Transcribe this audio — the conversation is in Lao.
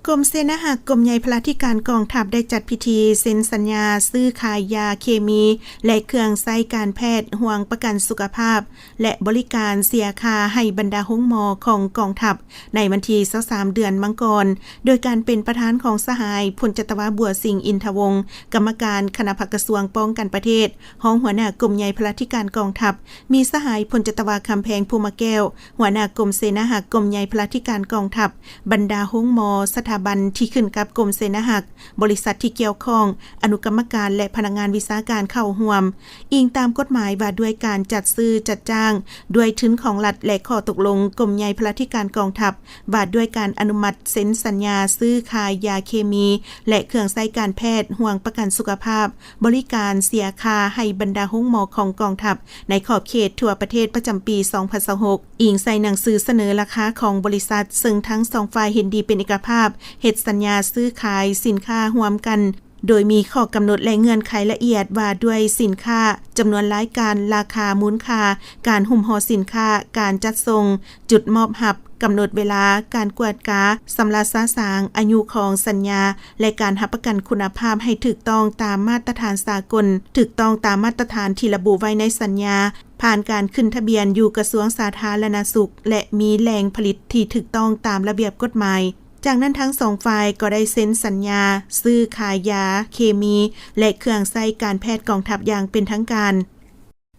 ກົມເສນາຮັກ ກົມໃຫຍ່ພະລາທິການກອງທັບ ໄດ້ຈັດພິທີເຊັນສັນຍາຊື້ຂາຍຢາເຄມີ ແລະ ເຄື່ອງໃຊ້ການແພດ, ຮ່ວງປະກັນສຸຂະພາບ ແລະ ບໍລິການເສຍຄ່າໃຫ້ບັນດາໂຮງໝໍຂອງກອງທັບ ໃນວັນທີຊາວສາມ ເດືອນມັງກອນ ໂດຍການເປັນປະທານຂອງສະຫາຍ ພົນຈັດຕະວາ ບົວສິງ ອິນທະວົງ ກຳມະການຄະນະພັກກະຊວງປ້ອງກັນປະເທດ, ຮອງຫົວໜ້າກົມໃຫຍ່ພະລາທິການກອງທັບ, ມີສະຫາຍ ພົນຈັດຕະວາ ຄຳແພງ ພູມະແກ້ວ ຫົວໜ້າກົມເສນາຮັກ ກົມໃຫຍ່ພະລາທິການກອງທັບ, ບັນດາໂຮງໝໍ, ສະຖາບັນທີ່ຂຶ້ນກັບກົມເສນາຮັກ, ບໍລິສັດທີ່ກ່ຽວຂ້ອງ, ອະນຸກຳມະການ ແລະ ພະນັກງານວິຊາການເຂົ້າຮ່ວມ. ອີງຕາມກົດໝາຍວ່າດ້ວຍການຈັດຊື້ຈັດຈ້າງດ້ວຍທຶນຂອງລັດ ແລະ ຂໍ້ຕົກລົງກົມໃຫຍ່ພະລາທິການກອງທັບ ວ່າດ້ວຍການອະນຸມັດເຊັນສັນຍາຊື້ຂາຍຢາເຄມີ ແລະ ເຄື່ອງໃຊ້ການແພດ, ຮ່ວງປະກັນສຸຂະພາບ, ບໍລິການເສຍຄ່າໃຫ້ບັນດາໂຮງໝໍຂອງກອງທັບ ໃນຂອບເຂດທົ່ວປະເທດປະຈຳປີສອງພັນຊາວຫົກ ອີງໃສ່ໜັງສືສະເໜີລາຄາຂອງບໍລິສັດ, ເຊິ່ງທັງສອງຝ່າຍເຫັນດີເປັນເອກະພາບ ເຮັດສັນຍາຊື້ຂາຍສິນຄ້າຮ່ວມກັນ, ໂດຍມີຂໍ້ກຳນົດ ແລະ ເງື່ອນໄຂລະອຽດວ່າດ້ວຍສິນຄ້າ, ຈຳນວນລາຍການ, ລາຄາ, ມູນຄ່າ, ການຫຸ້ມຫໍ່ສິນຄ້າ, ການຈັດສົ່ງ, ຈຸດມອບຮັບ, ກຳນົດເວລາ, ການກວດກາ, ຊຳລະສະສາງ, ອາຍຸຂອງສັນຍາ ແລະ ການຮັບປະກັນຄຸນນະພາບໃຫ້ຖືກຕ້ອງຕາມມາດຕະຖານສາກົນ, ຖືກຕ້ອງຕາມມາດຕະຖານທີ່ລະບຸໄວ້ໃນສັນຍາ, ຜ່ານການຂຶ້ນທະບຽນຢູ່ກະຊວງສາທາລະນະສຸກ ແລະ ມີແຫຼ່ງຜະລິດທີ່ຖືກຕ້ອງຕາມລະບຽບກົດໝາຍ. ຈາກນັ້ນທັງສອງຝ່າຍກໍໄດ້ເຊັນສັນຍາຊື້ຂາຍຢາເຄມີ ແລະ ເຄື່ອງໃຊ້ການແພດກອງທັບຢ່າງເປັນທາງການ.